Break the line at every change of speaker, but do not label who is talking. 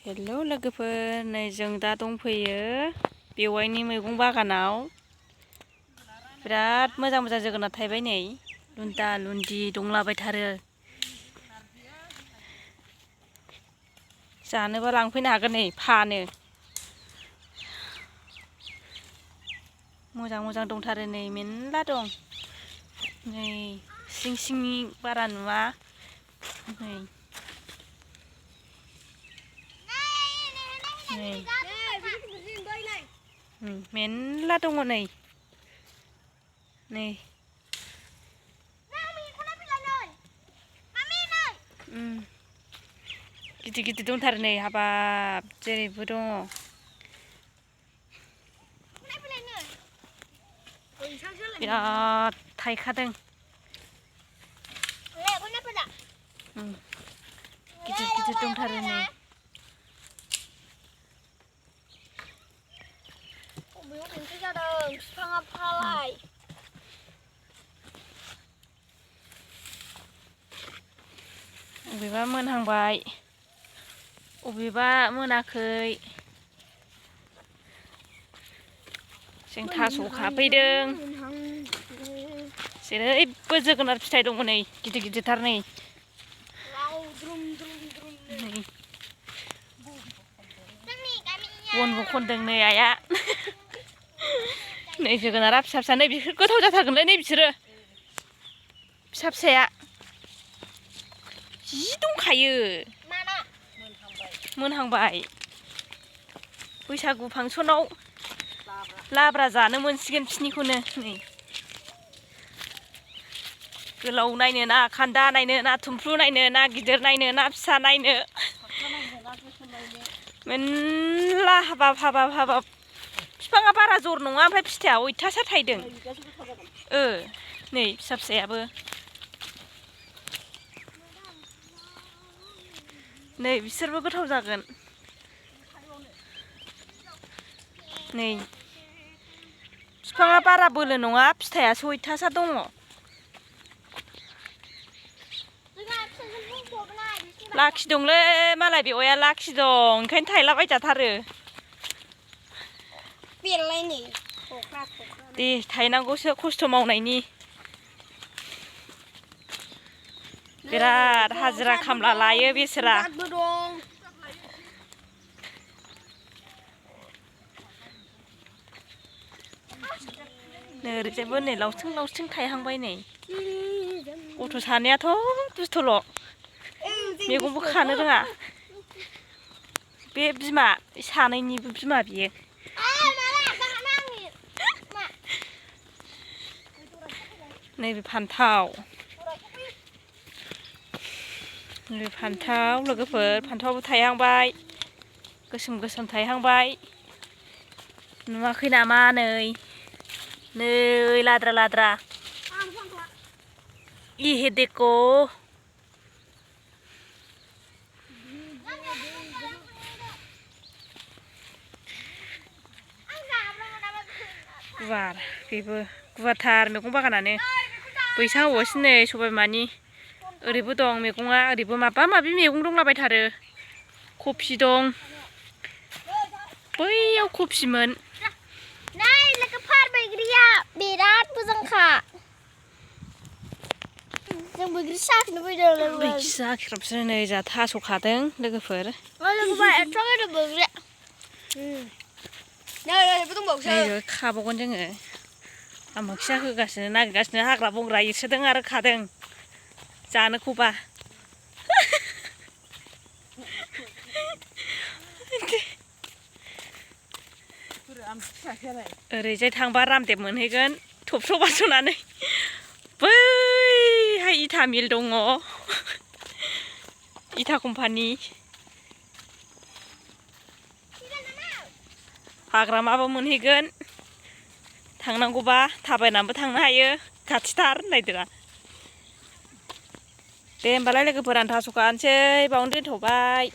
Hello लोगोफोर, नै जों दा दंफैयो बेवाइनि मैगं बागानाव। बिराद मोजां मोजां जोगोनार थायबाय नै, लुन्दा लुन्दि दंलाबायथारो। जानोबा लांफैनो हागोन, नै फानो। मोजां मोजां दंथारो, नै मेरला दं। नै सिं सिंनि बारा नुवा, नै मेरला दङ नै। गिदिर गिदिर दंथारो नै, हाबाब जेरैबो दङ। बिराद थायखादों। गिदिर गिदिर दंथारो नै। अबेबा मोनहांबाय, अबेबा मोनाखै। जों थास' खाफैदों। जेरैबो जोगोनार फिथाइ दङ नै, गिदिर गिदिरथार नै। बनबो खनदों नै आइया। नै जोगोनारा फिसा फिसा, नै बिसोर गोथाव जाथारगोनलै, नै बिसोरो फिसा फिसाया जि दंखायो। मोनहांबाय। बैसागु फांसनाव लाब्रा जानो मोनसिगोन बिसिनिखौनो। नै गोलाव नायनो ना खान्दा नायनो, ना थुमफ्रु नायनो, ना गिदिर नायनो, ना फिसा नायनो, मेरला हाबाब हाबाब हाबाब। बिफाङा बारा जर नङा, ओमफ्राय फिथाइया अयथासार थायदों। नै फिसा फिसायाबो। नै बिसोरबो गोथाव जागोन। नै बिफाङा बारा बोलो नङा, फिथाइयासो अयथासार दङ। लाखि दंलै मालाय बेवाइया, लाखि दं, ओंखायनो थायलाबायजाथारो। दे थायनांगौसो, खस्थ' मावनायनि। बिराद हाजिरा खामला लायो बेसोरा। ओरैजायबो नै लावथिं लावथिं थायहांबाय नै। गथ' सानैयाथ' दुस्थ'ल', मैगंबो खानो रोङा। बे बिमा सानैनिबो बिमा बियो। नैबे फान्थाव, नैबे फान्थाव लोगोफोर, फान्थावआबो थायहांबाय, गोसोम गोसोम थायहांबाय। नुवाखै नामा नै, नै लाद्रा लाद्रा। इहे देख'। गुवार, बेबो गुवारथार मैगं बागानानो। बैसां होबावगासिनो नै सबायबिमानि। ओरैबो दं मैगङा, ओरैबो माबा माबि मैगं दंलाबायथारो। कफि दं, बैयाव कफिमोन। बैग्रिया बिराद मोजांखा। जों बैग्रि साखिनो फैदों। बैग्रि साखिग्राबसो नै, जोंहा थास' खादों लोगोफोर। नै खाबावगोन जोङो। आमोखिया होगासिनो, नागिरगासिनो, हाग्रा बंग्रा एरसोदों आरो खादों जानोखौबा। ओरैजाय थांबा रामदेब मोनहैगोन, थबस्र' बारस'नानै। बैहाय इटा मिल दङ, इटा कम्पानि। हाग्रामाबो मोनहैगोन थांनांगौबा, थाबायनानैबो थांनो हायो, खाथिथार नायदोरा। दे होमबालाय लोगोफोर, आं थास' खानोसै, बावनो दोनथ'बाय।